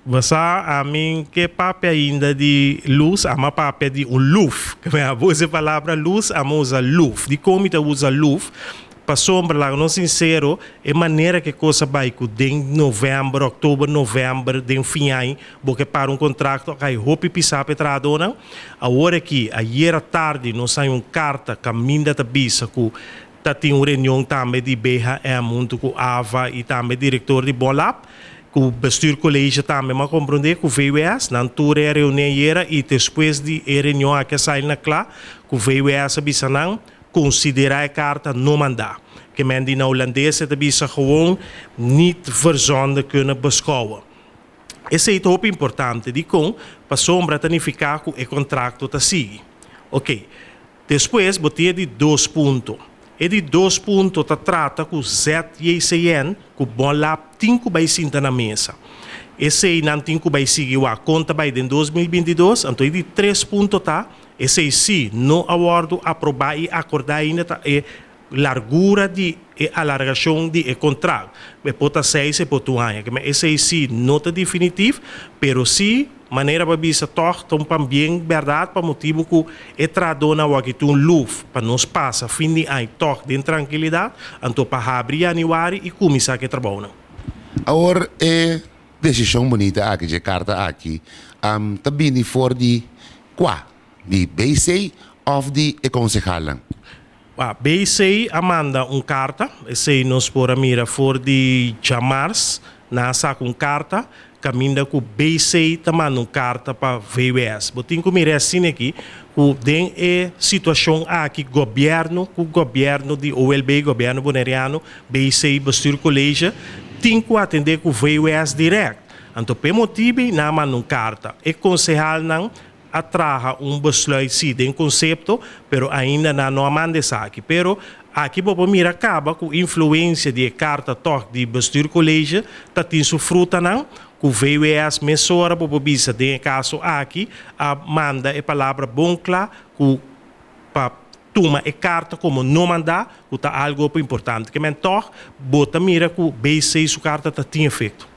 Bo sa, ami ke papia ainda di lus, ami a papia di un luf. Ke mi a usa e palabra lus, ami a usa luf. Dikon mi ta usa luf? Pasobra, laga nos sinsero, e manera ku e kos a bai ku den novèmber, òktober, novèmber, den fin aña, bo ke para un kontrakto, a kai hopi pisá pa e trahadónan. Awor aki, ayera tardi, nos haña un karta kaminda ta bisa ku ta tin un reunion tambe di BHM huntu ku AVA i tambe direktor di Bonlab, ku bestuurcollege tambe m'a komprondé ku VWS, nan tur e a reuní ayera i despues di e reunion aki a sali na kla ku VWS a bisa nan konsiderá e karta no mandá. Ke men di na hulandes e ta bisa gewoon niet verzonden kunnen beschouwen. Esei ta hopi importante. Dikon? Pasobra ta nifiká ku e kontrakto ta sigui. Oke. Despues bo tin e di dos punto. E di dos punto ta trata ku ZJCN ku Bonlab tin ku bai sinta na mesa. Esei nan tin ku bai sigui wak kon ta bai den 2022. Anto e di tres punto ta, esei si no a wòrdu aprobá i akordá ainda ta e largura di e alargashon di e kontrakt. E por ta seis, e por ta un aña. Ke men esei si no ta definitiv, pero si manera pa bisa tòg ta un pambien bèrdat pa motibu ku e trahadónan awor aki tin un luf pa nos pasa fin di aña tòg den trankilidat, anto pa habri yanüari i kuminsá ku e trabounan. Awor e desishon bunita aki dje karta aki ta bini for di kua? Di BC òf di e konsehalnan? BC a manda un karta, esei nos por a mira for di djamars, nan a saka un karta kaminda ku BC ta manda un karta pa VWS. Bo tin ku mira e asina aki ku den e situashon aki gobièrnu ku gobièrnu di OLB, gobièrnu boneriano, BC, Bestuurcollege, tin ku atendé ku VWS dirèkt. Anto p'e motibu nan a manda un karta. E konsehalnan a traha un besluit si den konsepto, pero ainda nan no a manda esaki. Pero aki bo por mira kaba ku influensia di e karta tòg di Bestuurcollege ta tin su frutanan, ku VWS mesora bo por bisa den e kaso aki a manda e palabra bon kla ku pa tuma e karta komo no mandá, ku ta algu hopi importante. Ke men tòg bo ta mira ku BC su karta ta tin efekto.